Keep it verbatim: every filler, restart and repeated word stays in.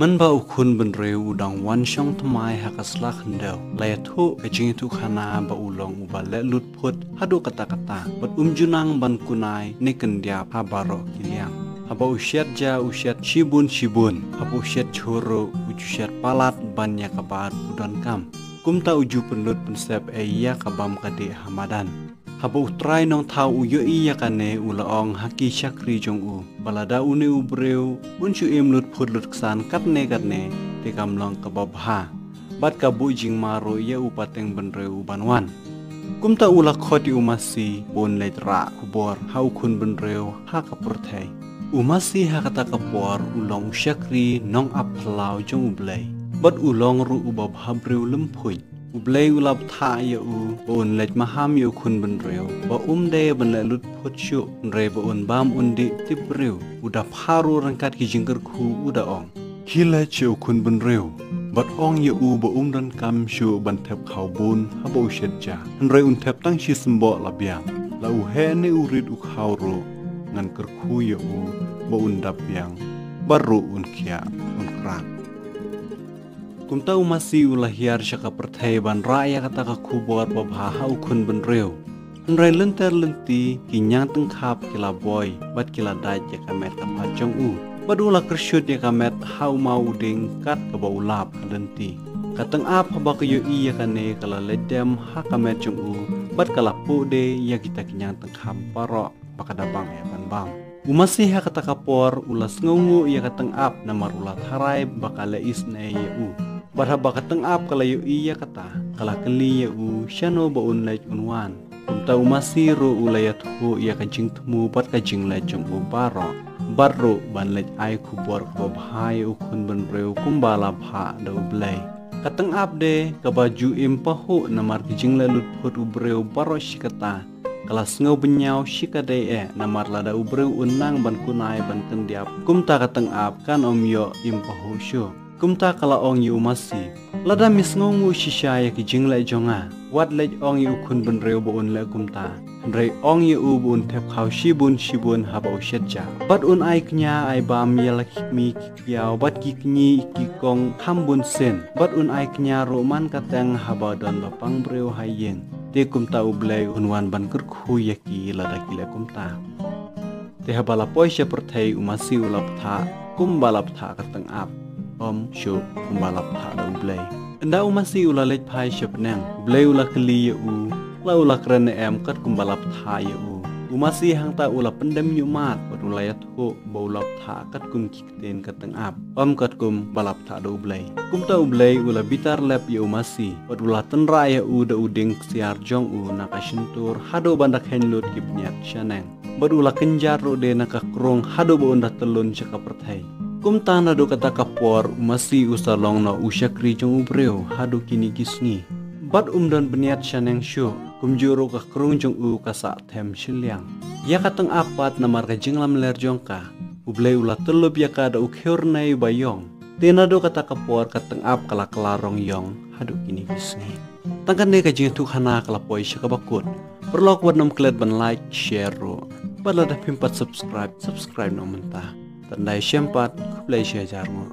Mynba u khun bynriew u dang wan shong thymmai ha ka sla khyndew, la ïathuh ka jingïathuhkhana ba u long uba leh lut phut haduh katta katta, bad um ju nang ban kunai ne kyndiap ha baroh ki liang. Haba u shet ja u shet shibun shibun, haba u shet jhur ruh u ju shet palat ban ïa kaba u donkam. Kumta u ju pynlut pynsep ei ïa ka bam ka dih ha madan. Haba u trai nongthaw u ïohi ïa kane u la ong ha ki shakri jong u ba lada une u briew un shu im lut phut lut ksan katne katne te kam long kaba bha. Bad ka buh jingma ruh ïa u pateng bynriew u ban wan. Kumta u la khot ïa u masi ba un leit rah khubor ha u khun bynriew ha ka pyrthei. U masi ha kata ka por u long u shakri nongap phyllaw jong U Blei. Bad u long ruh uba bha briew lymphuid. U Blei u la bthah ïa u ba un leit maham ïa u khun bynriew ba um dei ban leh lut phut shuh, hynrei ba un bam un dih tip briew. U da pha ruh ryngkat ki jingkyrkhu u da ong, khie leit sha u khun bynriew bad ong ïa u ba um donkam shuh ban thep khaw bun haba u shet ja, hynrei un thep tang shi symboh la biang. La u heh ne u rit u khaw ruh, ngan kyrkhu ïa u ba un dap biang, bad ruh un khiah un krak. Kumta u masi u la hiar sha ka pyrthei ban rah ïa kata ka khubor babha ha u khun bynriew. Hynrei lynter lynti ki ñiang tyngkhap ki la boi bad ki la dait ïa ka met ka phad jong u. Bad u la kyrshut ïa ka met ha u maw u dieng kat kaba u lap ha lynti. Ka tyngap haba ka ïohi ïa kane ka la leit dem ha ka met jong u bad ka la puh de ïa kita ki ñiang tyngkhap baroh ba ka da bang ïa ban bam. U masi ha kata ka por u la sngewnguh ïa ka tyngap namar u la tharai ba ka leh isynei ïa u. Bad haba ka tyngap ka la ïohi ïa kata ka la kylli ïa u shano ba un leit un wan. Kumta u masi ruh u la ïathuh ïa ka jingthmu bad ka jingleit jong u baroh, bad ruh ban leit ai khubor kaba bha ïa u khun bynriew kumba la bthah da U Blei. Ka tyngap de kaba ju im pahuh namar ki jingleh lut phut u briew baroh shi katta, ka la sngew bynñiaw shikatdei eh namar lada u briew un nang ban kunai ban kyndiap, kumta ka tyngap kan ym ïoh im pahuh shuh. Kumta ka la ong ïa u masi, lada me sngewnguh shisha ïa ki jingleh jong nga, wat leit ong ïa u khun bynriew ba un leh kumta. Hynrei ong ïa u ba un thep khaw shibun shibun haba u shet ja, bad un ai kñia ai bam ïa la ki kmie ki kyiaw bad ki kñi ki kong kham bun sien, bad un ai kñia ruh man ka teng haba don ba pang briew ha ïing. Te kumta U Blei un wan ban kyrkhu ïa ki lada ki leh kumta. Te haba la poi sha pyrthei u masi u la bthah kumba la bthah ka tyngap, ym shuh kumba la bthah da U Blei. Ynda u masi u la leit phai sha bneng, U Blei u la kylli ïa u, la u la kren ne em katkum ba la bthah ïa u. U masi hangta u la pyndem ñiuhmat bad u la ïathuh ba u la bthah katkum ki ktien ka tyngap, ym katkum ba la bthah da U Blei. Kumta U Blei u la bitar lep ïa u masi bad u la tynrah ïa u da u dieng ksiar jong u na ka shyntur haduh ban da kheiñ lut ki bniat shaneng. Bad u la kynjat ruh de na ka krung haduh ba un da tyllun sha ka pyrthei. Kumta naduh kata ka por u masi u sa long noh u shakri jong u briew haduh kine ki sngi. Bad um don bniat shaneng shuh, kumjuh ruh ka krung jong u ka sah them shiliang. Ïa ka tyngap pat namar ka jinglamler jong ka, U Blei u la tyllup ïa ka da u khiew rnei ba ïong. Te naduh kata ka por ka tyngap ka la kylla rong ïong haduh kine ki sngi. Tang kane ka jingïathuhkhana ka la poi sha kaba kut. Paralok wat nym klet ban like, share ruh. Bad lada phim pat subscribe, subscribe noh mynta. Tang dei shem pat, khublei shihajar nguh.